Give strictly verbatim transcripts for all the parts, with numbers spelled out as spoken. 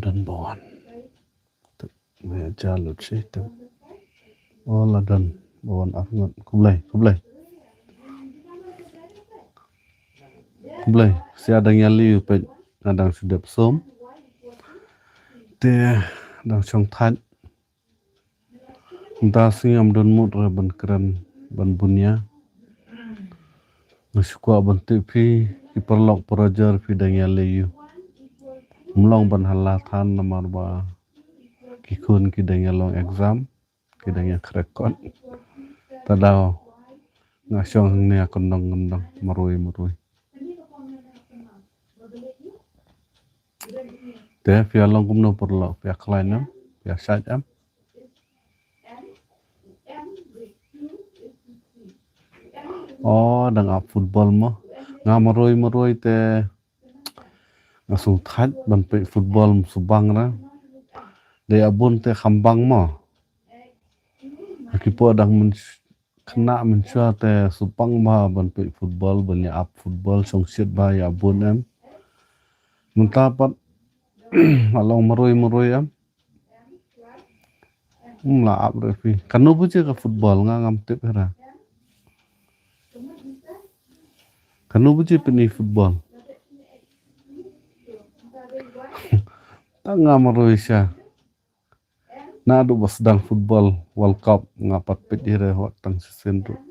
Done ba wan. Te me ja lut shi te. Oh, la done ba wan ar ngut. Khublei, khublei. Khublei. Sia dang ïa liu peit, nga dang shu dep sum. Te dang shong thait. Mynta sngi ngam don mut re ban kren ban bun ïa. Nga shu kwah ban tip phi ki paralok parajor phi dang ïa leh ïu. Ym long ban hala than namar ba ki khun ki dang ïa long exam, ki dang ïa khreh kot. Ta daw nga shong hangne kyndong kyndong, marwei marwei. Te phi ïa long kumno paralok, phi ïa khlaiñ em, phi ïa shait em? Oh, dang ap football mo. Nga marwei marwei te nga sngewthait ban peit football, ym shu bang ra. Dei ïa bun te kham bang mo. Ki por dang myn khynnah mynshuwa te shu bang bha ban peit football, ban ïa ap football, shong shit bha ïa bun em. Mynta pat nga long marwei marwei em. Ym la ap re phi. Kano baje ka football, nga ngam tip hera. Kano baje pyni football. Tang nga marwei sha. Naduh ba sdang football World Cup nga pat peit hi re, hooid tang shisien ruh.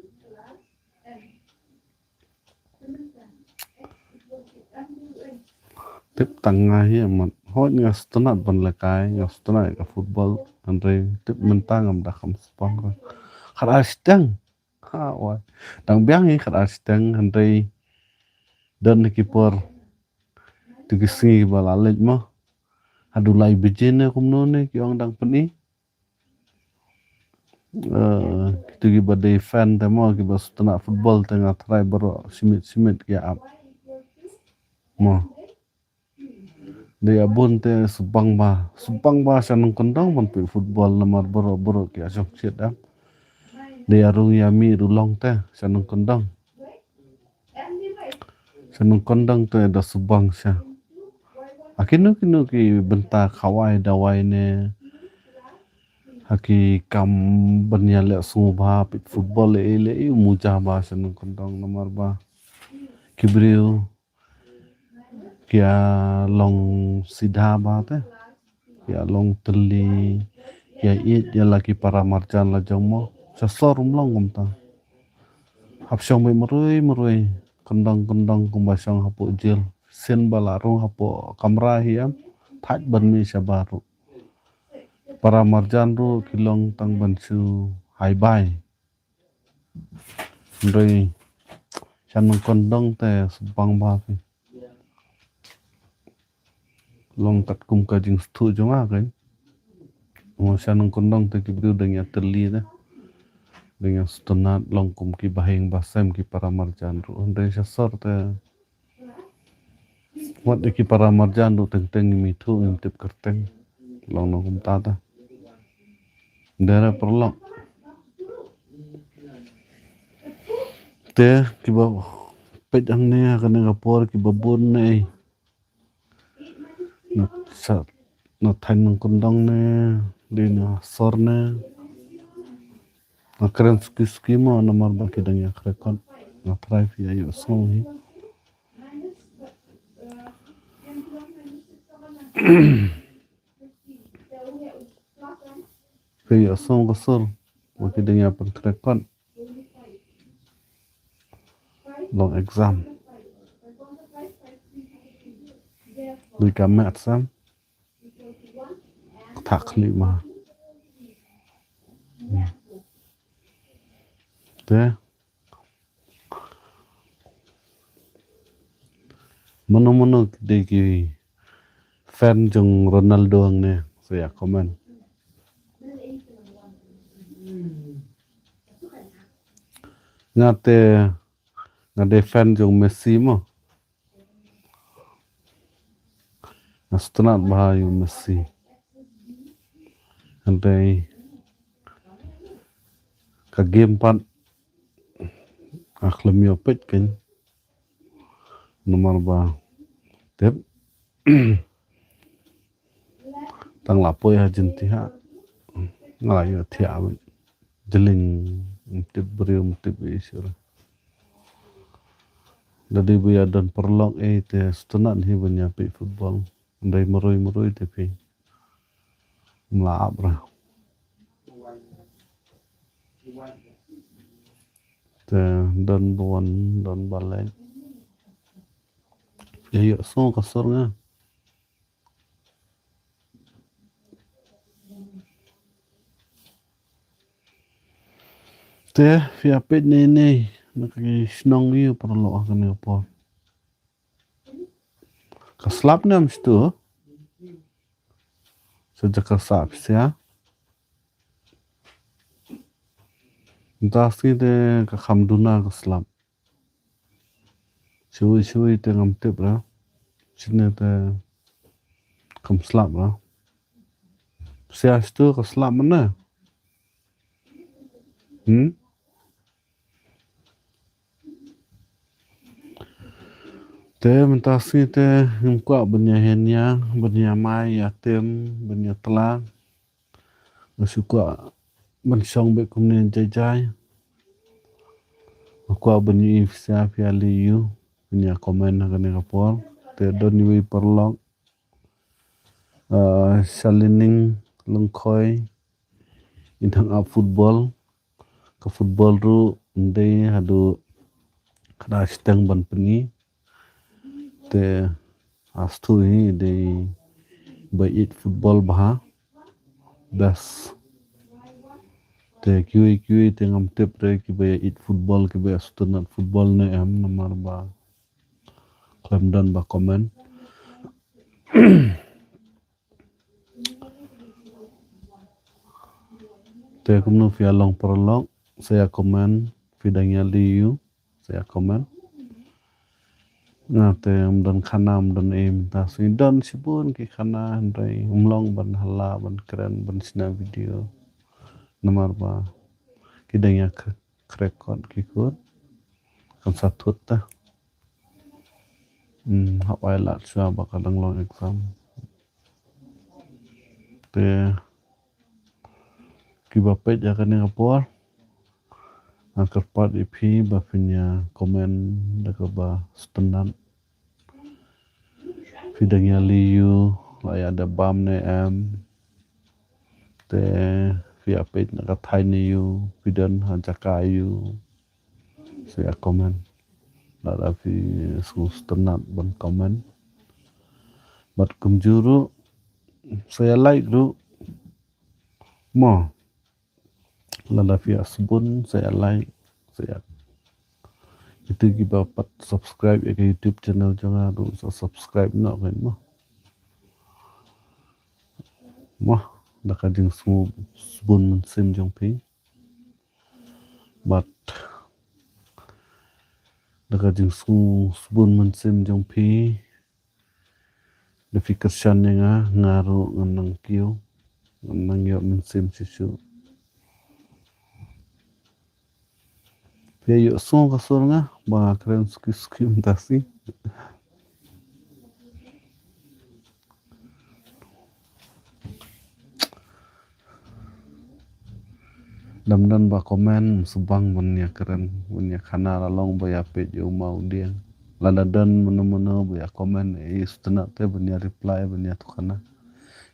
Tip tang nga hi amat. Hooid nga sngewtynnat ban lehkai, nga sngewtynnat ïa ka football, hynrei tip mynta ngam da kham spang ka. Khat ar shiteng. Ha, wai. Dang biang hi khat ar shiteng, hynrei don ki por. Tu ki sngi ba la leit mo. Haduh lai baje ne kumno ne ki ong dang pyni. Eh, kitu kiba dei fan te mo, kiba sngewtynnat football te nga tharai baroh shimit shimit ki ap. Mo. Dei ïa bun te shu bang bha, shu bang bha sha nongkyndong ban peit football namar baroh baroh ki ïa shong shit em. Dei ïa rung ïa mih ruh long te sha nongkyndong. Sha nongkyndong te da shu bang sha. Ha kino kino ki bynta khawai dawai ne ha ki kam ban ïa leh sngewbha peit football lei lei u muja bha sha nongkyndong namar ba ki briew ki ïa long sidha bha te. Ki ïa long tylli, ki ïa ïeit ïa la ki para marjan la jong mo. Sha sor ym long kumta. Hap shong beit marwei marwei, kyndong kyndong kumba shong hapoh jail. Sien ba la rung hapoh kamra hi em, thait ban mih shabar ruh. Para marjan ruh ki long tang ban shu hi bye. Hynrei sha nongkyndong te shu bang bha phi. Long katkum ka jingsngewthuh jong nga kein. Mo, sha nongkyndong te ki briew dang ïa tylli te. Dang ïa sngewtynnat long kum ki bahaïing bahasem ki para marjan ruh. Hynrei sha sor te wat ïa ki para marjan ruh teng teng ngim ithuh ngim tip kyrteng. Long nongkumta te. Dei re paralok. Te kiba peit hangne ha kane ka por kiba bun ne. Na sa, na thaiñ nongkyndong ne, dei na sor ne. Nga kren suki suki mo namar ba ki dang ïa krekot. Nga trai phi ïa ïohsngew hi. Phi ïohsngew ka sur ba ki dang ïa pynkrekot. Long exam. Dei ka maths em. Thak khlieh ma. Hmm. Te mano mano ki dei ki fan jong Ronaldo hangne, sa ïa comment. Nga te nga dei fan jong Messi mo. Nga sngewtynnat bha ïa u Messi. Hynrei ka game pat nga khlem ïoh peit kein. Namar ba tip tang la poi ha jingthiah, nga la ïoh thiah beit. Jylliew, ym tip briew, ym tip ïa i shuh. Lada ba ïa don paralok ei te sngewtynnat hi ban ïa peit football. Hynrei marwei marwei te phi ym lah ap ra. Te don ba wan, don ba leit. Ïa ïohsngew ka sur nga. Te phi ïa peit ne ne na ka shnong ïa paralok ha kane ka por. Ka slap ne em stu? Sa jaka sa phi sia. Mynta sngi te ka kham duna ka slap. Shuh shuh te ngam tip ra. Shine te kam slap ra. Sia stu ka slap mana. Hmm? Te mynta sngi te ngam kwah ban ïa hynñiewkor, ban ïa mai ïa tem, ban ïa tla. Nga shu kwah ban shong beit kumne jai jai. Nga kwah ban ïohi phi sa phi ïa leh ïa u, phi ïa comment ha kane ka por. Te don iwei i paralok, ah, Shalining Lyngkhoi, i dang ap football. Ka football ruh ym dei haduh kata shiteng ban pyni. Te astu hi dei ba ïeit football bha. Best. Te kiwei kiwei te ngam tip re kiba ïeit football, kiba ïa sngewtynnat football ne em, namar ba khlem don ba comment. Te kumno phi ïa long paralok, sa ïa comment, phi dang ïa leh ïa u, sa ïa comment. Nga te ym don khana, ym don ei mynta sngi, don shibun ki khana hynrei ym long ban hala, ban kren, ban shna video. Namar ba ki dang ïa k-, khrek kot ki kut. Kan sa thut ta. Hmm, hap ai lad shuwa ba ka dang long exam. Te kiba peit ïa kane ka por, nga kyrpad ïa phi ba phin ïa comment da kaba sngewtynnat. Phi dang ïa leh ïa u, la ïa da bam ne em. Te phi ïa peit na ka thaiñ ne ïa u, phi don ha jaka ïa u. Sa ïa comment. Lada phi sngewtynnat ban comment. Bad kumjuh ruh, sa ïa like ruh. Mo. Lada phi ïa sbun, sa ïa like, sa ïa. Kito kiba pat subscribe ïa ka YouTube channel jong nga ruh, sa subscribe noh kein mo. Mo, da ka jingsngew sbun mynsiem jong phi. Bad da ka jingsngew sbun mynsiem jong phi, da phi kyrshan ïa nga, nga ruh ngan nang kiew, ngan nang ïoh mynsiem shisha. Phi ïohsngew ka sur nga ba nga kren suki suki mynta sngi. Lymda ba comment, ym shu bang ban ïa kren, ban ïa khana, la long ba ïa peit ïa u ma u dieng. Lada don mano mano ba ïa comment, eh, sngewtynnat te ban ïa reply, ban ïathuh khana.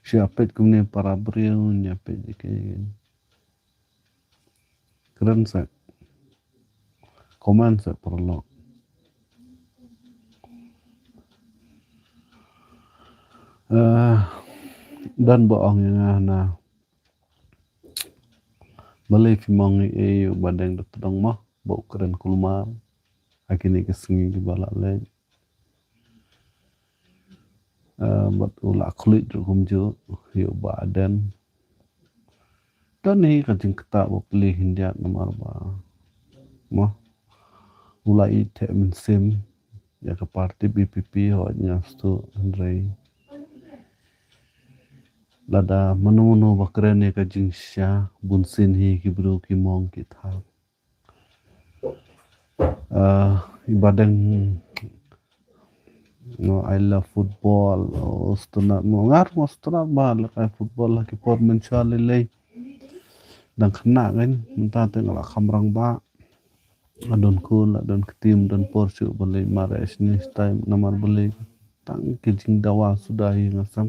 Shu ïa peit kumne para briew, ïa peit ïa ka. Kren sa. Comment sa paralok. Eh, don ba ong ïa nga na. Balei phi mong ïa u Badeng Datdong mo, ba u kren kulmar ha kine ki sngi kiba la leit. Eh, bad u la khluit ruh kumjuh ïa u Bah Ardent. Don hi ka jingktah ba plie khyndiat namar ba mo, u la ïeit theh mynsiem ïa ka party B P P, hooid nga sngewthuh, hynrei Lada mano mano ba kren ïa ka jingshisha, bun sien hi ki briew ki mong ki thap. Ah, i Badeng, no, I love football, oh, stunat mo, ngar mo stunat ba la kai football ha ki por mynshuwa lei lei. Dang khynnah kein, mynta te nga la kham rangbah. La don khun, la don kti, don por shuh balei, mar ïa shini stai namar balei. Tang ki jingdawa suda hi nga sem.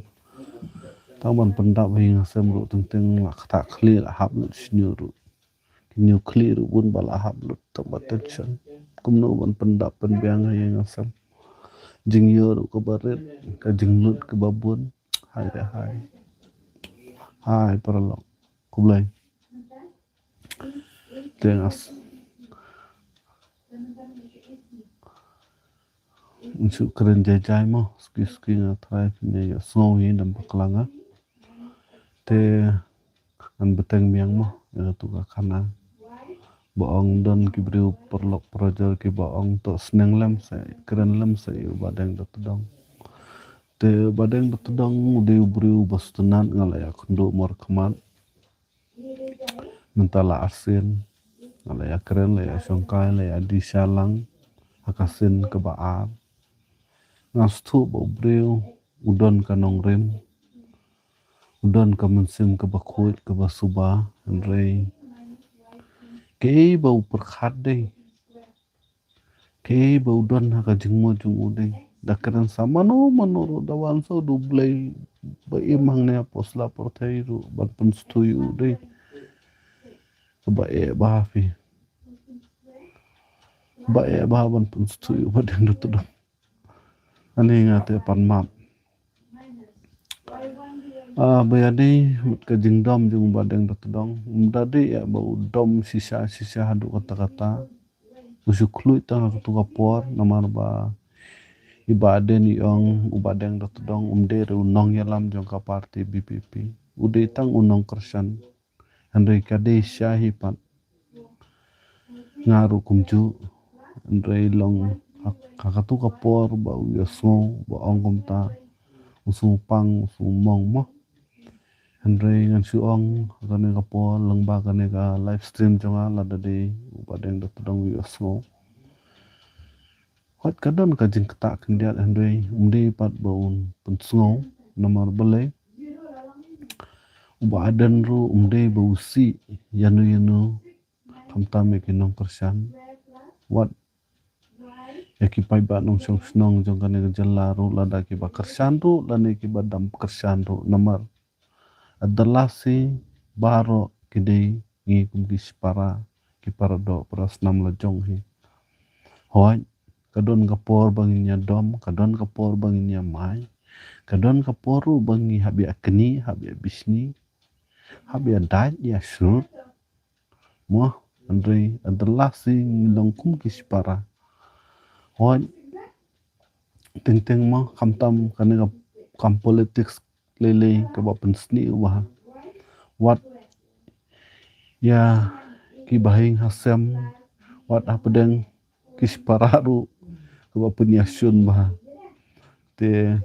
Tang ban pyndap hi nga sem ruh teng teng la ktah khlieh la hap lut shñiuh ruh. Ki ñiuh khlieh ruh bun ba la hap lut tang ba tension. Kumno ban pyndap pynbiang hi nga sem. Jingïoh ruh kaba rit, ka jinglut kaba bun. Hai re hai. Hai paralok. Khublei. Te nga s-, nga shu kren jai jai mo, suki suki nga trai pynïa ïa sngew hi dang bakla nga. Te ngan bteng biang mo ïa katu ka khana. Ba ong don ki briew paralok parajor kiba ong to sneng lem sa, kren lem sa ïa u Badeng Datdong. Te u Badeng Datdong u dei u briew ba stunat, nga la ïa kynduh markhmat. Mynta la arsien, nga la ïa kren, la ïa shongkai, la ïa die sha lang ha ka sien kaba ar. Nga sngewthuh ba u briew u don ka nongrim, u don ka mynsiem kaba khuid kaba suba, hynrei kaei ba u pyrkhat dei, kaei ba u don ha ka jingmut jong u dei. Da kren sa mano mano ruh, da wan sa u, da u Blei ba im hangne ha pyrthei ruh ban pynsngewthuh ïa u dei. Kaba eh bha phi. Ba eh bha ban pynsngewthuh ïa u Badeng Datdong. Ani nga te pan map. Ah, ba ïa dei mut ka jingdom jong u Badeng Datdong. Um da dei ïa ba u dom shisha shisha haduh katta katta. U shu khluit tang ha katu ka por namar ba i Bah Ardent i ong u Badeng Datdong um dei re u nongïalam jong ka party B P P. U dei tang u nongkyrshan. Hynrei ka dei shisha hi pat. Nga ruh kumjuh. Hynrei long ha, ha katu ka por ba u ïohsngew, ba ong kumta. U sngewpang, u sngewmong mo. Hynrei ngan shu ong, ha kane ka por, lyngba kane ka live stream jong nga, lada dei u Badeng Datdong u ïohsngew. Hooid ka don ka jingktah khyndiat, hynrei um dei pat ba un pynsngew namar balei. U Bah Ardent ruh um dei ba u sih ïano ïano, khamtam ïa ki nongkyrshan. Wat ïa ki paidbah nongshong shnong jong kane ka jylla ruh, lada kiba kyrshan ruh lane kiba dang kyrshan ruh, namar A da lade baroh ki dei ngi kum ki shipara, ki paradoh parasnam la jong hi. Hooid, ka don ka por ba ngin ïa dom, ka don ka por ba ngin ïa mai, ka don ka por ruh ba ngi hap ïa knieh, hap ïa bishni, hap ïa dait ïa shrut. Mo, hynrei a da lade ngi long kum ki shipara. Hooid, teng teng mo, khamtam kane ka kam politics lei lei kaba pynsniew bha. Wat ïa ki bahaïing hasem, wat hapdeng ki shipara ruh kaba pynïashun bha. Te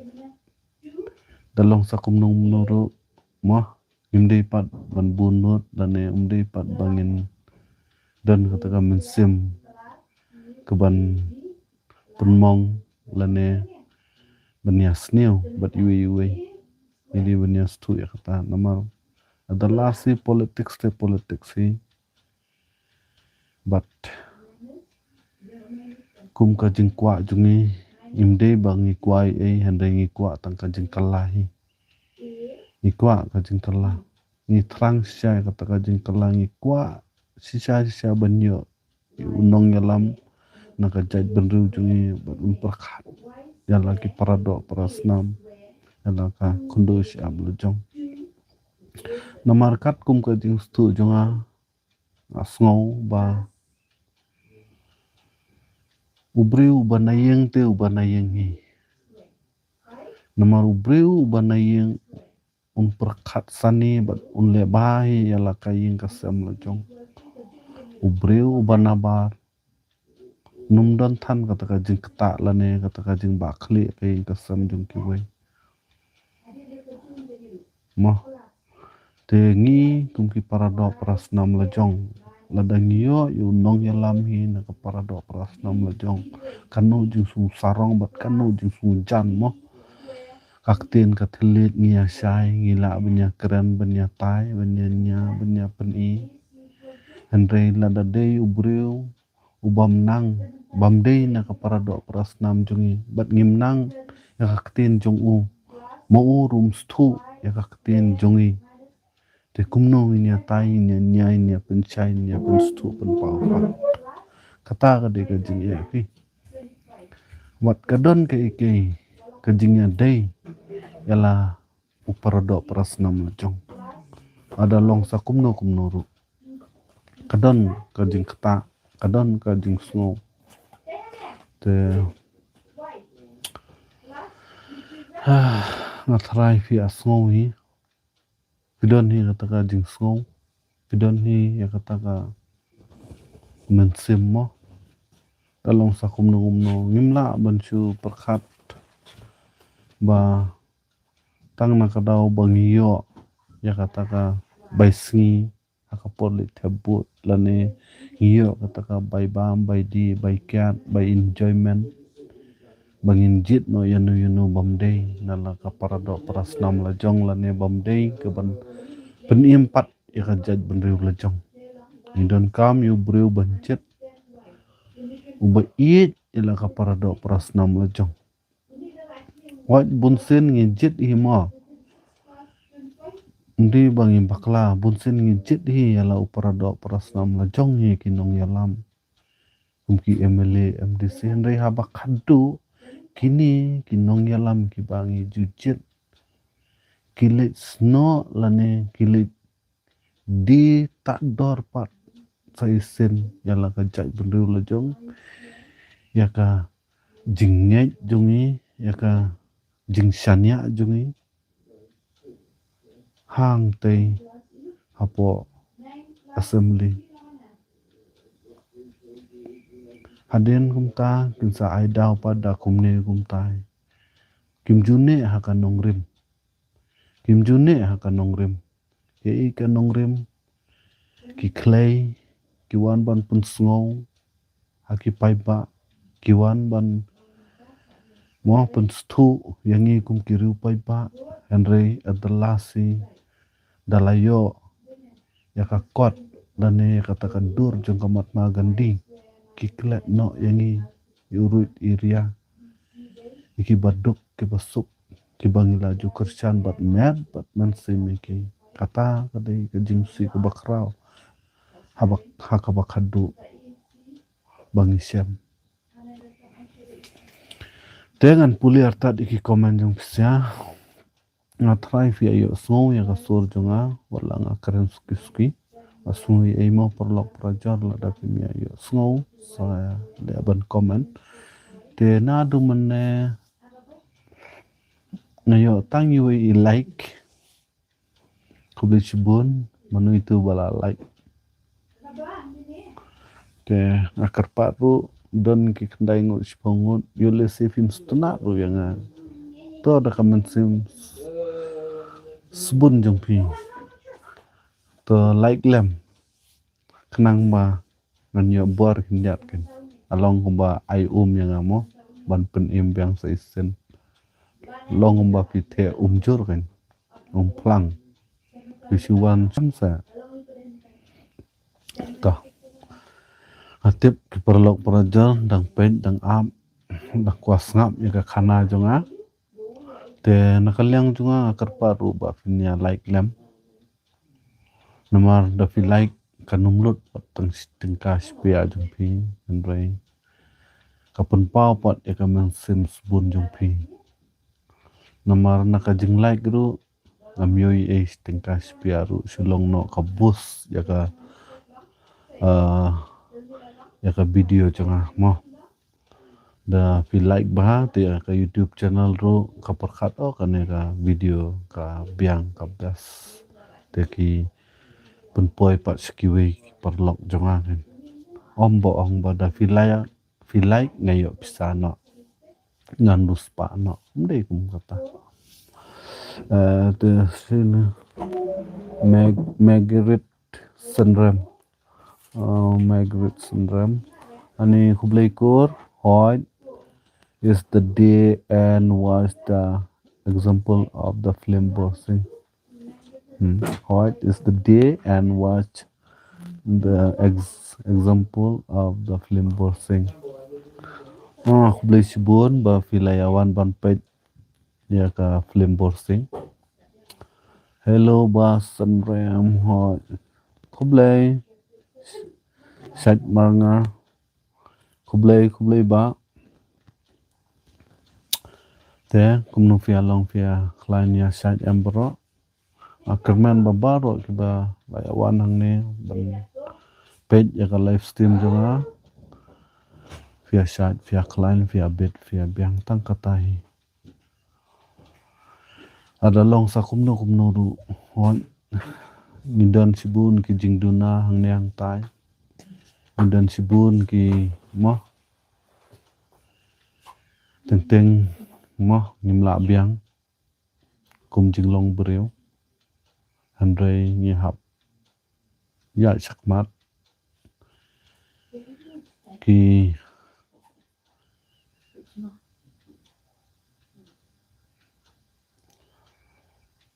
da long sa kumno kumno ruh mo, ngim dei pat ban bun lut lane ym dei pat ba ngin don kata ka mynsiem kaban pynmong lane ban ïasniew bad iwei iwei. Ngi dei ban ïasniew ïa kata namar a da lade politics te politics hi. Bad kum ka jingkwah jong ngi, ngim dei ba ngi kwah ei ei, hynrei ngi kwah tang ka jingkylla hi. Ngi kwah ka jingkylla. Ngi thrang shisha ïa kata ka jingkylla, ngi kwah shisha shisha ban ïoh u nongïalam na ka jaitbynriew jong ngi bad un pyrkhat ïa la ki paradoh parasnam, ïa la ka khyndew shyiap la jong. Namar katkum ka jingsngewthuh jong nga, nga sngew ba u briew uba na ïing te uba na ïing hi. Namar u briew uba na ïing un pyrkhat sani bad un leh bha hi ïa la ka ïing ka sem la jong. U briew uba nabar un ym don than kata ka jingktah lane kata ka jingbahkhlieh ka ïing ka sem jong kiwei. Mo. Te ngi kum ki paradoh parasnam lajong, lada ngi ïoh ïa u nongïalam hi na ka paradoh parasnam lajong, kano jingsngewsarong bad kano jingsngewjan mo. Ka ktien ka thylliej ngi ïa shai, ngi lah ban ïa kren, ban ïa tai, ban ïa nia, ban ïa pyni. Hynrei lada dei u briew u bym nang, bym dei na ka paradoh parasnam jong ngi bad ngim nang ïa ka ktien jong u, ma u ruh um sngewthuh ïa ka ktien jong ngi. Te kumno ngin ïa tai, ngin ïa nia, ngin ïa pynshai, ngin ïa pynsngewthuh pynpaw pat? Kata ka dei ka jingeh phi. Wat ka don kaei kaei ka jingïadei ïa la u paradoh parasnam lajong. Lada long sa kumno kumno ruh, ka don ka jingktah, ka don ka jingsngew. Te nga tharai phi ïa sngew hi, phi don hi kata ka jingsngew, phi don hi ïa kata ka mynsiem mo. Ka long sa kumno kumno, ngim lah ban shu pyrkhat ba tang na ka daw ba ngi ïoh ïa kata ka bai sngi ha ka por leit thep vote, lane ngi ïoh kata ka bai bam, bai die, bai kiad, bai enjoyment, ba ngin jied noh ïano ïano bym dei na la ka paradoh parasnam lajong, lane bym dei ka ban pynim pat ïa ka jaitbynriew lajong. Ngi donkam ïa u briew ban jied, uba ïeit ïa la ka paradoh parasnam lajong. Wat bunsien ngi jied hi mo, ym dei ba ngi bakla, bunsien ngi jied hi ïa la u paradoh parasnam lajong, hi ki nongïalam kum ki M L A, M D C. Hynrei haba khadduh kine ki nongïalam kiba ngi ju jied ki leit snoh lane ki leit die tad dor pat sa shisien ïa la ka jaitbynriew lajong, ïa ka jingngeit jong ngi, ïa ka jingshaniah jong ngi hangtei hapoh assembly. Hadien kumta kin sa ai daw pat da kumne kumtai. Kim ju neh ha ka nongrim. Kim ju neh ha ka nongrim. Ïa i ka nongrim, ki khlei ki wan ban pynsngew ha ki paidbah, ki wan ban mo pynsngewthuh ïa ngi kum ki riew paidbah. Hynrei at the last hi, da la ïoh ïa ka kot lane ïa kata ka dur jong ka Mahatma Gandhi, ki klet noh ïa ngi, ïa u ruit i ria, ïa kiba duk kiba suk, kiba ngi la ju kyrshan bad met bad mynsiem ïa ki. Kata ka dei ka jingsi kaba khraw haba, ha kaba khadduh ba ngi shem. Te ngan pule artat ïa ki comment jong phi sha. Nga tharai phi ïa ïohsngew ïa ka sur jong nga, wat la nga kren suki suki. Nga sngew ei mo paralok parajor, lada phim ïa ïohsngew sa leh ban comment. Te naduh mynne nga ïoh tang iwei i like. Khublei shibun, mano itu ba la like. Te nga kyrpad ruh, don ki khyndai ngut shiphew ngut, ïoh lehse phim sngewtynnat ruh ïa nga. To da ka mynsiem sbun jong phi, to like lem, khnang ba ngan ïoh bor khyndiat kan. Ka long kumba ai um ïa nga mo, ban pynim biang sa shisien. Long kumba phi theh um jur kan, um phlang. Phi shu wan shen sa. To, nga tip ki paralok parajor dang peit, dang ap, dang kwah sngap ïa ka khana jong nga. Te na ka liang jong nga, nga kyrpad ruh ba phin ïa like lem. Namar da phi like, kan ym lut pat tang shi tyngka shi pia jong phi, hynrei ka pynpaw pat ïa ka mynsiem sbun jong phi. Namar na ka jing like ruh ngam ïoh ei shi tyngka shi pia ruh, shu long noh ka boost ïa ka, ah, ïa ka video jong nga mo. Da phi like bha te ka YouTube channel ruh ka pyrkhat, oh, kane ka video ka biang, ka best. Te ki pynpoi pat sha kiwei ki paralok jong nga kan. Ym ba ong ba da phi like, phi like nga ïoh pisa noh, ngan riewspah noh. Ym dei kum kata. Uh, the same Meg Margaret Sandram. Uh, Margaret Sandram. Ani khublei kur, hoi, is the day and watch the example of the film Borsing. Hmm. Hoi is the day and watch the ex example of the film Borsing. Ah, khublei shibun ba phi la ïa wan ban peit ïa ka film Borsing. Hello, ba Sandram, hoi. Khublei. Sait Marngar. Khublei, khublei ba. Te, kumno phi ïa long phi ïa khlaiñ ïa sait em baroh. Ah, kyrmen ba baroh kiba la ïa wan hangne ban peit ïa ka live stream jong nga. Phi ïa sait, phi ïa khlaiñ, phi ïa bit, phi ïa biang tang kata hi. Lada long sa kumno kumno ruh, hoi, ngi don shibun ki jingduna hangne hangtai. Ngi don shibun ki, mo, teng teng, mo, ngim lah biang kum jinglong briew. Hynrei ngi hap ïa shakmat ki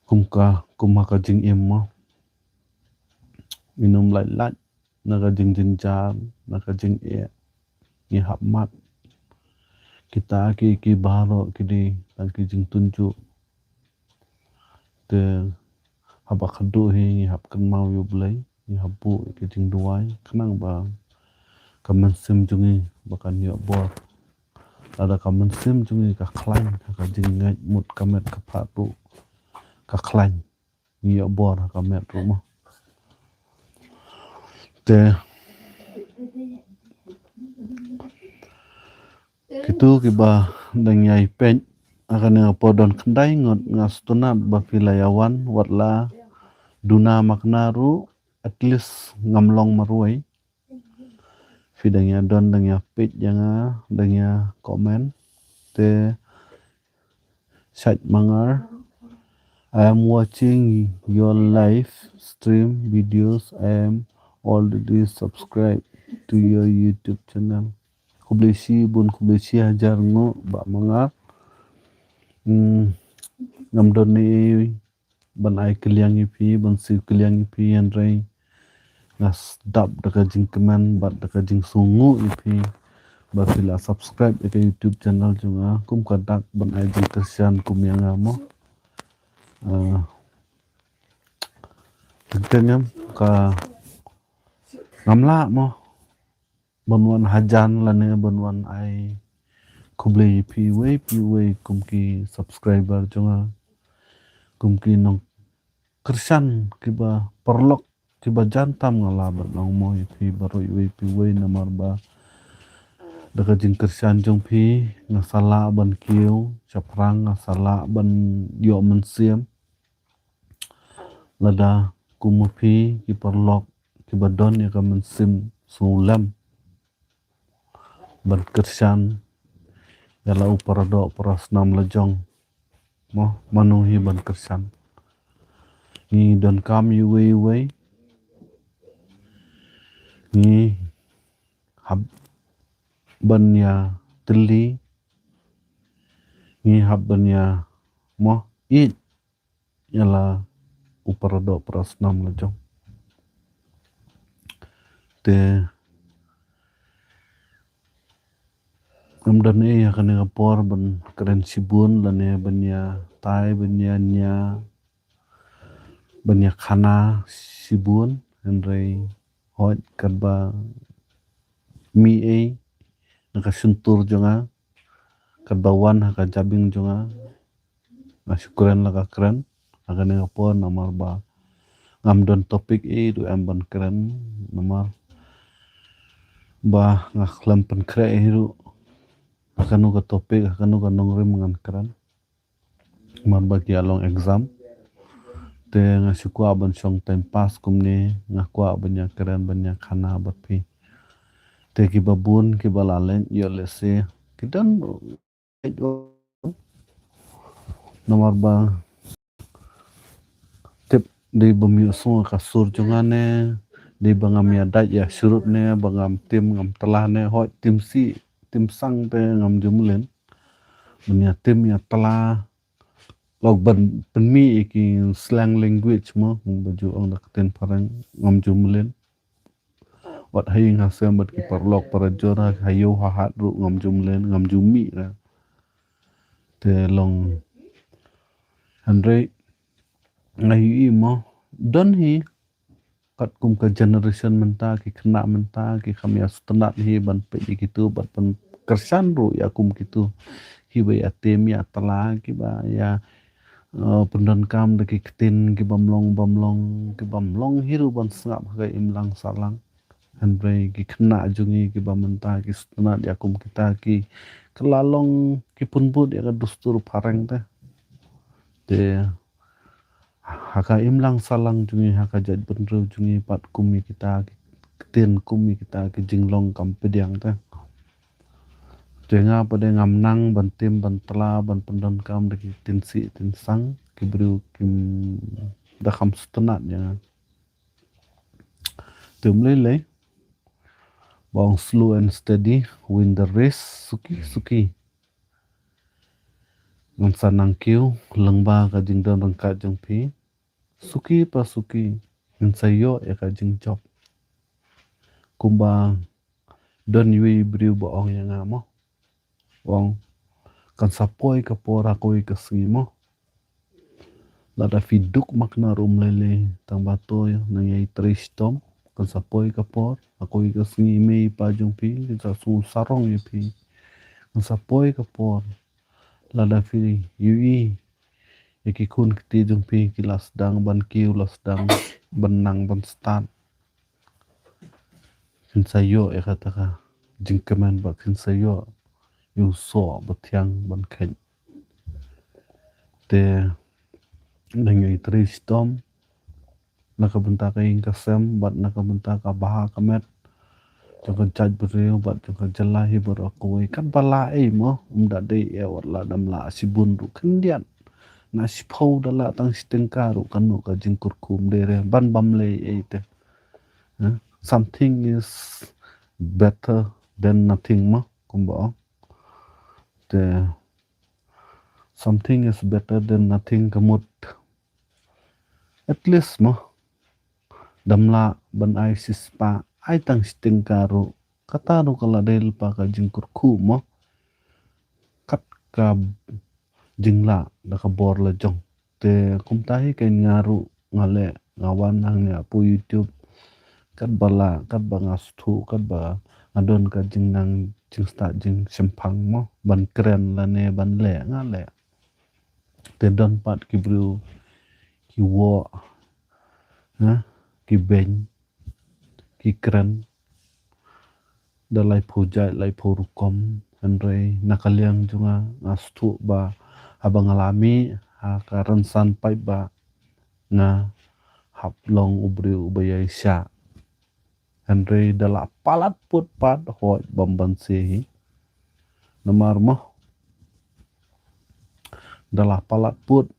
kum ka, kum ha ka jingim mo. Ngi nym lait lait na ka jingjynjar, na ka jingeh. Ngi hap mad. Kita ki, ki baroh ki dei tang ki jingtynjuh. Te haba khadduh hi ngi hap kynmaw ïa U Blei, ngi hap buh ïa ki jingduwai, khnang ba ka mynsiem jong ngi ba kan ïoh bor. Lada ka mynsiem jong ngi ka khlaiñ, ka jingngeit mut ka met ka phad ruh ka khlaiñ, ngi ïoh bor ka met ruh mo. Te kito kiba dang ïai peit, ha kane ka por don khyndai ngut, nga sngewtynnat ba phi la ïa wan, wat la duna makna ruh, at least ngam long marwei. Phi dang ïa don, dang ïa peit ïa nga, dang ïa comment. Te Sait Marngar, I am watching your live stream videos. I am already subscribed to your YouTube channel. Khublei shibun, khublei shi hajar nguh, Bah Marngar. Hmm, ngam don ei ban ai kylliang ïa phi, ban siew kylliang ïa phi, hynrei nga sdap da ka jingkmen bad da ka jingsngewnguh ïa phi ba phi la subscribe ïa ka YouTube channel jong nga. Kum ka dak ban ai jingkyrshan kum ïa nga mo. Ah, teng teng em, ka ngam lah mo ban wan hajan lane ban wan ai khublei ïa phi iwei pa iwei kum ki subscriber jong nga, kum ki nongkyrshan kiba paralok kiba jan tam. Nga lah ban ong mo ïa phi baroh iwei pa iwei namar ba da ka jingkyrshan jong phi nga sa lah ban kiew shaphrang, nga sa lah ban ïoh mynsiem. Lada kum ma phi ki paralok kiba don ïa ka mynsiem sngewlem ban kyrshan ïa la u paradoh parasnam la jong, mo, mano hi ban kyrshan? Ngi donkam iwei iwei, ngi hap ban ïa tylli, ngi hap ban ïa, mo, ïeit ïa la u paradoh parasnam la jong. Te ngam don ei ha kane ka por ban kren shibun lane ban ïa tai, ban ïa nia, ban ïa khana shibun, hynrei hooid katba mih ei na ka shyntur jong nga, katba wan ha ka jabieng jong nga, nga shu kren la ka kren ha kane ka por namar ba ngam don topic ei ruh em ban kren, namar ba nga khlem pynkhreh ei ruh ha kano ka topic, ha kano ka nongrim ngan kren. Namar ba ki ïa long exam. Te nga shu kwah ban shong time pass kumne, nga kwah ban ïa kren, ban ïa khana bad phi. Te kiba bun kiba la leit, ïoh lehse ki don, namar ba Dei ba ym ïohsngew ka sur jong nga ne, dei ba ngam ïa dait ïa shrut ne, ba ngam tim ngam tla ne, hooid tim sih, tim sang te ngam ju mlien. Ban ïa tim ïa tla, lok ban pynmih ïa ki slang language mo, ba ju ong da ka ktien phareng, ngam ju mlien. Wat ha ïing ha sem bad ki paralok parajor, ha ïew ha hat ruh ngam ju mlien, ngam ju mih ra. Te long hynrei nga ïohi mo, don hi katkum ka generation mynta, ki khynnah mynta ki kham ïa sngewtynnat hi ban peit ïa kitu bad ban kyrshan ruh ïa kum kitu kiba ïa tim ïa tla, kiba ïa, eh, pyndonkam da ki ktien kiba mlong bamlong, kiba mlong hi ruh ban sngap ha ka imlang sahlang. Hynrei ki khynnah jong ngi kiba mynta ki sngewtynnat ïa kum kita ki, ka la long ki pynbud ïa ka dustur phareng te. Te ha ka imlang sahlang jong ngi, ha ka jaitbynriew jong ngi pat kum ïa kita ki ktien, kum ïa kita ki jinglong kam pdiang te. Te nga pat de ngam nang ban tim ban tla ban pyndonkam da ki ktien sih ktien sang, ki briew kim da kham sngewtynnat ïa nga. Te um lei lei ba ong slow and steady win the race, suki suki. Ngan sa nang kiew lyngba ka jingdon ryngkat jong phi. Suki pa suki, ngin sa ïoh ïa ka jingjop. Kumba don iwei i briew ba ong ïa nga mo, ong, kan sa poi ka por ha kawei ka sngi mo. Lada phi duk makna ruh um lei lei, tang ba to nang ïai trei shitom. Kan sa poi ka por ha kawei ka sngi, i mei i pa jong phi kin sa sngewsarong ïa phi. Kan sa poi ka por lada phi ïohi ïa ki khun kti jong phi ki la sdang ban kiew, la sdang ban nang ban stad, kin sa ïoh ïa kata ka jingkmen bad kin sa ïoh ïa u soh ba thiang ban kheit. Te nang ïai trei shitom na ka bynta ka ïing ka sem bad na ka bynta ka bha ka met jong ka jaitbynriew bad jong ka jylla hi baroh kawei. Katba lah ei mo, ym da dei ei, wat la dam lah shibun ruh khyndiat, na shiphew da lah tang shi tyngka ruh, kano ka jingkyrkhu? Ym dei re ban bam lei ei te. Eh, something is better than nothing mo, kumba ong. Te something is better than nothing ka mut. At least mo, dam lah ban ai shispah, ai tang shi tyngka ruh, kata ruh ka la dei lypa ka jingkyrkhu mo. Kat ka jinglah da ka bor la jong. Te kumta hi kein nga ruh nga leh, nga wan hangne hapoh YouTube. Katba lah, katba nga sngewthuh, katba nga don ka jingnang jingstad jingshemphang mo, ban kren lane ban leh, nga leh. Te don pat ki briew ki woh, ha, ki beiñ, ki kren da laiphew jait laiphew rukom. Hynrei na ka liang jong nga, nga sngewthuh ba haba nga la mih ha ka rynsan paidbah, nga hap long u briew uba ïaishah. Hynrei da la palat put pat, hooid, bym banse hi. Namar mo, da la palat put,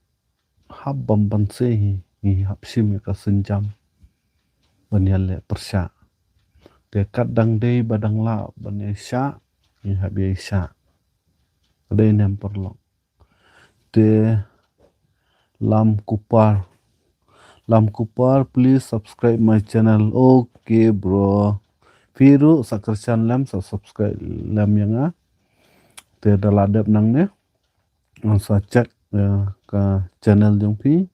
hap bym banse hi, ngi hap shim ïa ka sienjam ban ïaleh pyrshah. Te kat dang dei ba dang lah ban ïaishah, ngi hap ïaishah. Ka dei ne em paralok? Te Lam Kupar, Lam Kupar, please subscribe my channel. Okay bro. Phi ruh sa kyrshan lem, sa subscribe lem ïa nga. Te da la dep nangne, ngan sa check, eh, ka channel jong phi.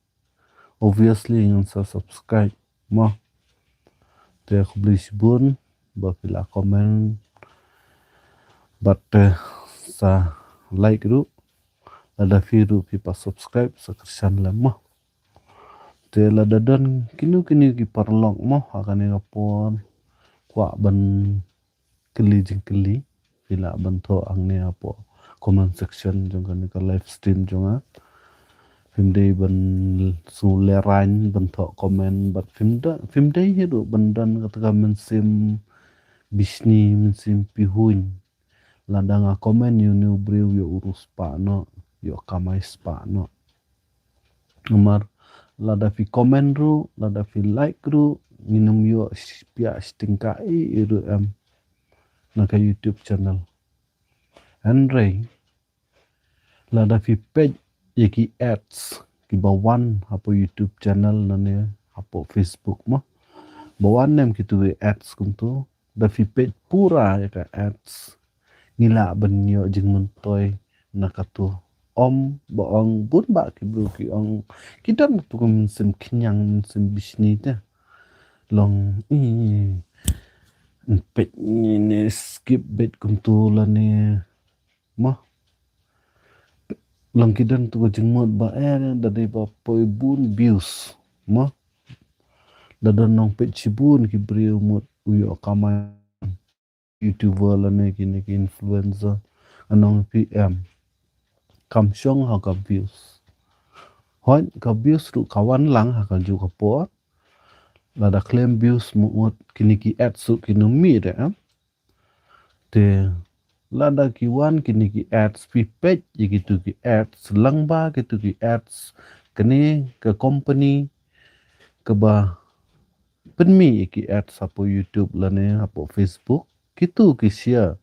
Obviously ngan sa subscribe mo. Te khublei shibun ba phi la comment bad te sa like ruh. Lada phi ruh phi pat subscribe, sa kyrshan lem mo. Te lada don kino kino ki paralok mo ha kane ka por kwah ban kylli jingkylli, phi lah ban thoh hangne hapoh comment section jong kane ka live stream jong nga. Phim dei ban sngewlehraiñ ban thoh comment, bad phim da, phim dei hi ruh ban don kata ka mynsiem bishni, mynsiem pihuiñ. Lada nga comment ïa une u briew, ïoh u riewspah noh, ïoh kamai spah noh. Namar lada phi comment ruh, lada phi like ruh, ngin ym ïoh sh-, pia shiteng ka i i ruh em na ka YouTube channel. Hynrei lada phi peit ïa ki ads kiba wan hapoh YouTube channel lane hapoh Facebook mo, ba wan ne em kitu ki ads kumtu, da phi peit pura ïa ka ads, ngi lah ban ïoh jingmyntoi na katu. Ym ba ong bun ba ki briew ki ong ki don tu ka mynsiem khñiang, mynsiem bishni te. Long i, peit ngi ne skip beit kumtu lane mo. Long ki don tu ka jingmut ba eh da dei ba poi bun views mo. Da don nongpeit shibun ki briew mut u ïoh kamai. YouTuber lane kine ki influencer, ngan ong ïa phi em, kam shong ha ka views. Hooid ka views ruh ka wan lang ha kajuh ka por. Lada khlem views mut kine ki ads ruh kin ym mih de em. Te lada ki wan kine ki ads, phi peit ïa kitu ki ads, lyngba kitu ki ads kane ka company kaba pynmih ïa ki ads hapoh YouTube lane hapoh Facebook, kitu ki share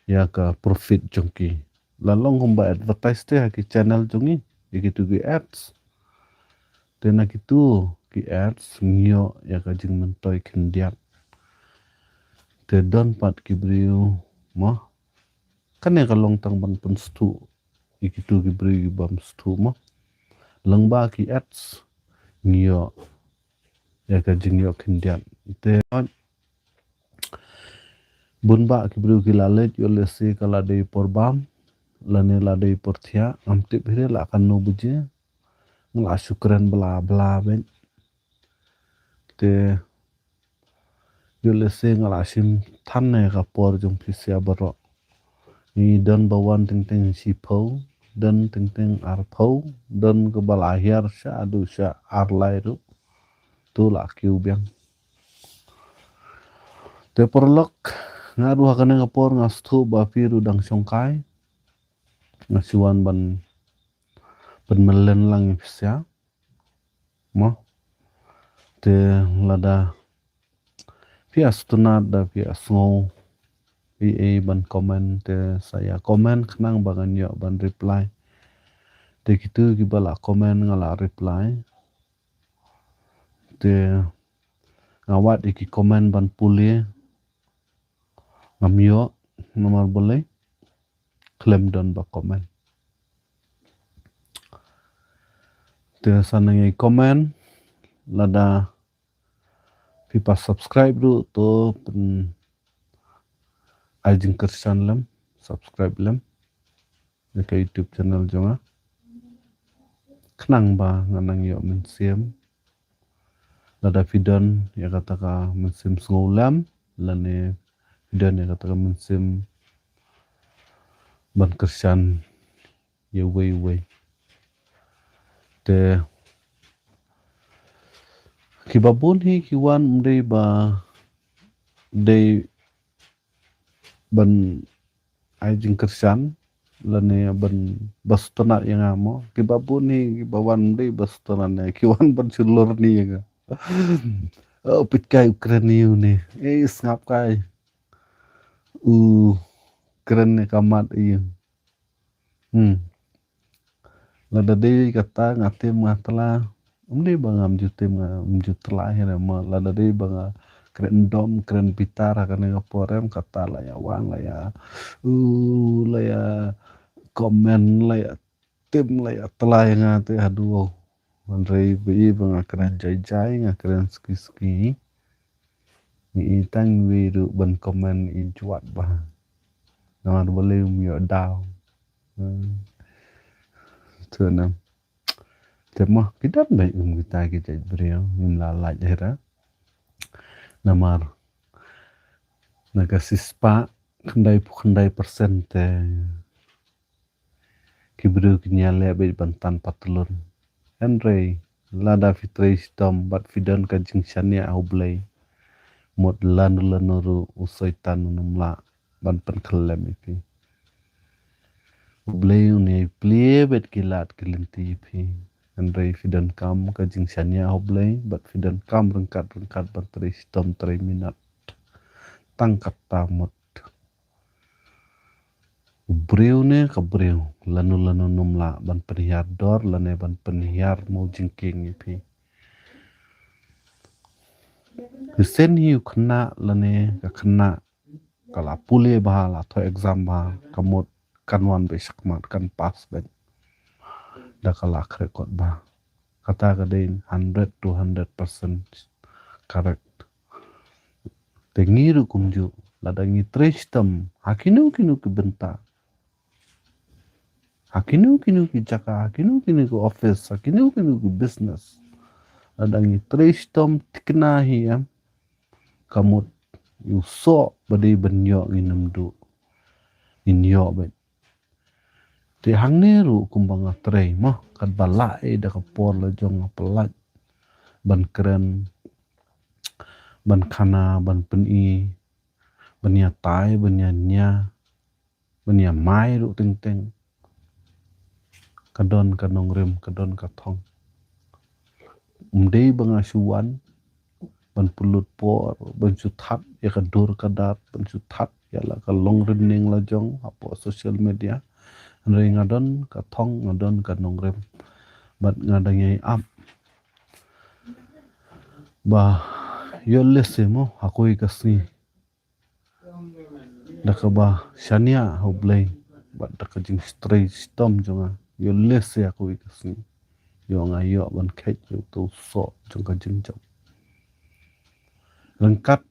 ïa ka profit jong ki. La long kumba advertise te ha ki channel jong ngi ïa kitu ki ads. Te na kitu ki ads ngi ïoh ïa ka jingmyntoi khyndiat. Te don pat ki briew mo, kane ka long tang ban pynsngewthuh ïa kitu ki briew ki bym sngewthuh mo. Lyngba ki ads ngi ïoh ïa ka jingïoh khyndiat. Te bun ba ki briew ki la leit, ïoh lehse ka la dei por bam lane la dei por thiah, ngam tip hi re la katno baje. Nga la shu kren bla bla beit. Te ïoh lehse nga la shim than ne ka por jong phi sha baroh. Ngi don ba wan teng teng shiphew, don teng teng arphew, don kaba la hiar sha haduh sha ar lai ruh. Tu la kiew biang. Te paralok, nga ruh ha kane ka por nga sngewthuh ba phi ruh dang shongkai. Nga shu wan ban pynmlien lang ïa phi sha mo. Te lada phi ïa sngewtynnat, da phi ïa sngew ei ei ban comment, te sa ïa comment khnang ba ngan ïoh ban reply. Te kitu kiba la comment nga la reply. Te nga wad ïa ki comment ban pule, ngam ïoh namar balei, khlem don ba comment. Te sa nang ïa comment, lada phi pat subscribe ruh to pyn ai jingkyrshan lem, subscribe lem ïa ka YouTube channel jong nga, khnang ba ngan nang ïoh mynsiem. Lada phi don ïa kata ka mynsiem sngewlem lane phi don ïa kata ka mynsiem ban kyrshan ïa uwei uwei. Te kiba bun hi ki wan ym dei ba dei ban ai jingkyrshan lane ban ba sngewtynnat ïa nga mo. Kiba bun hi kiba wan ym dei ba sngewtynnat ne, ki wan ban shu lorni ïa nga. Oh, peit kai u kren ïa u ne. Eh, sngap kai. U kren ne ka mat ïa u. Hmm. Lada dei kata nga tim nga tla, ym dei ba ngam ju tim ngam ju tla hi re mo. Lada dei ba nga kren dom kren bitar ha kane ka por em, kata la ïa wan la ïa, u, la ïa comment, la ïa tim, la ïa tla ïa nga te haduh. Hynrei ba i ba nga kren jai jai, nga kren ski ski, ngi i tang wei ruh ban comment i jwat ba namar balei um ïoh daw. Hmm. Tu na. Te mo ki don ba um kita ki jait briew ngim la lait hera. Namar na ka sispah khyndai phew khyndai persen te ki briew ki ïaleh beit ban tan patlun. Hynrei lada phi trei shitom bad phi don ka jingshaniah ha U Blei, mut lano lano ruh u Soitan un ym lah ban pynkhyllem ïa phi. U Blei un ïai plie beit ki lad ki lynti ïa phi. Hynrei phi donkam ka jingshaniah ha U Blei, bad phi donkam ryngkat ryngkat ban trei shitom trei minot. Tang katta mut. U briew ne ka briew, lano lano ym lah ban pynhiar dor, lane ban pynhiar mo jingkieng ïa phi. Shisien hi u khynnah lane ka khynnah ka la pule bha, la thoh exam bha, ka mut kan wan beit shakhmat, kan pass beit. Da ka la khreh kot bha. Kata ka dei hundred to hundred percent correct. Te ngi ruh kumjuh, lada ngi trei shitom ha kino kino ki bynta, ha kino kino ki jaka, ha kino kino ki office, ha kino kino ki business, lada ngi trei shitom thikna hi em, ka mut u soh ba dei ban ïoh ngin ym duh, ngin ïoh beit. Te hangne ruh kumba nga trei mo, katba lah ei da ka por la jong nga pynlait ban kren, ban khana, ban pyni, ban ïatai, ban ïania, ban ïamai ruh teng teng. Ka don ka nongrim, ka don ka thong. Ym dei ba nga shu wan ban pynlut por, ban shu that ïa ka dur ka dar, ban shu that ïa la ka long rim ning la jong hapoh social media. Hynrei nga don ka thong, nga don ka nongrim. Bad nga dang ïai ap ba ïoh lehse mo ha kawei ka sngi, da kaba shaniah ha U Blei bad da ka jingtrei shitom jong nga, ïoh lehse ha kawei ka sngi ïoh nga ïoh ban kheit ïa uto u soh jong ka jingjop. Ryngkat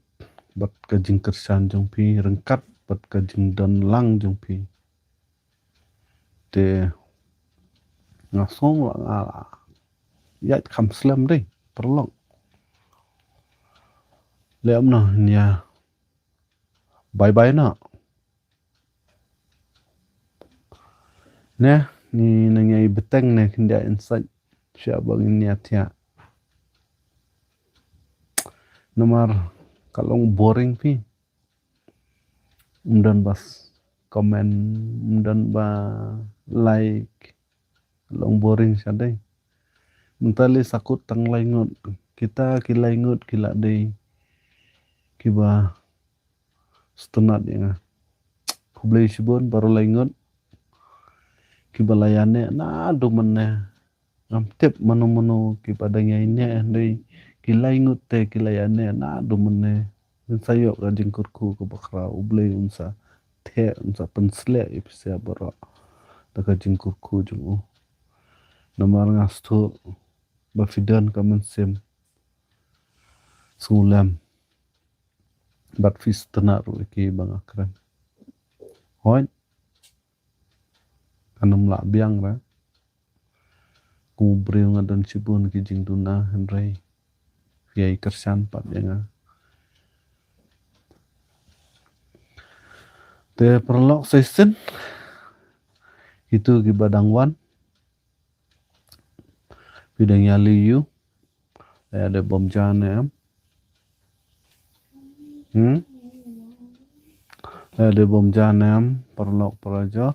bad ka jingkyrshan jong phi, ryngkat bad ka jingdon lang jong phi. Te nga sngew la nga la ïaid kham slem dei, paralok. Leh kumno, nia bye bye noh. Ne, ngi nang ïai bteng ne khyndiat insait sha ba ngin ïa thiah. Namar ka long boring phi. Ym don ba comment, ym don ba like. Long boring shadei. Mynta lei sa kut tang lai ngut. Kita ki lai ngut ki la dei kiba sngewtynnat ïa nga. Khublei shibun baroh lai ngut kiba la ïa neh naduh mynne. Ngam tip mano mano kiba dang ïa neh, hynrei ki lai ngut te ki la ïa neh naduh mynne. Ngin sa ïoh ka jingkyrkhu kaba khraw, U Blei un sa theh, un sa pynsleh ïa phi sa baroh da ka jingkyrkhu jong u. Namar nga sngewthuh ba phi don ka mynsiem sngewlem bad phi sngewtynnat ruh ïa kiba nga kren. Hooid, ngan ym lah biang re. Kum u briew nga don shibun ki jingduna, hynrei phi ïai kyrshan pat ïa nga. Te paralok sa shisien, kito kiba dang wan, phi dang ïa leh ïa u, la ïa dep bam ja ne em? Hmm? La ïa dep bam ja ne em, paralok parajor?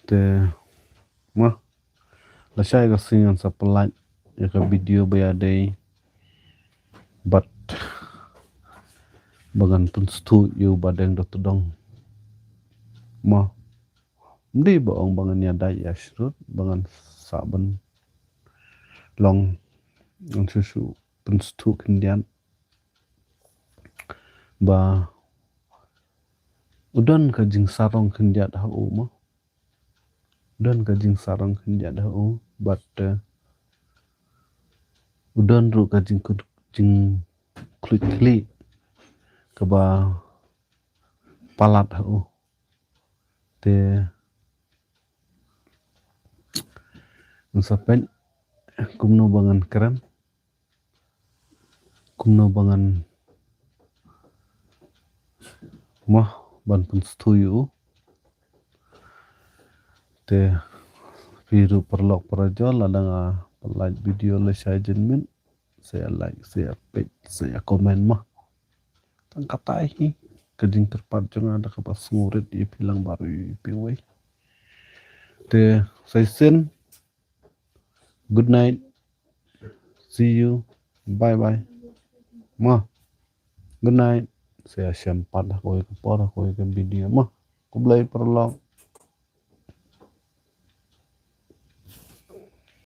Te ma, lashai ka sngi ngan sa pynlait ïa ka video ba ïadei bad ba ngan pynsngewthuh ïa u Badeng Dotdong. Ma, ym dei ba ong ba ngan ïa dei ïa shrut, ba ngan sa ban long, ngan shu shu pynsngewthuh khyndiat ba u don ka jingsarong khyndiat ha u ma. U don ka jingsarong khyndiat ha u, bad, eh, u don ruh ka jingkut-, jingkhluit khlieh kaba palat ha u. Te ngan sa peit kumno ba ngan kren, kumno ba ngan mo ban pynsngewthuh ïa u. Te phi ruh paralok parajor, lada nga pynlait video lashai janmiet, sa ïa like, sa ïa peit, sa ïa comment ma. Tang katai hi ka jingkyrpad jong nga da kaba sngewrit ïa phi lang baroh, ïa phi wei. Te sa shisien. Good night. See you. Bye bye. Mo. Good night. Sa shisien pat ha kawei ka por, ha kawei ka video mo. Khublei paralok.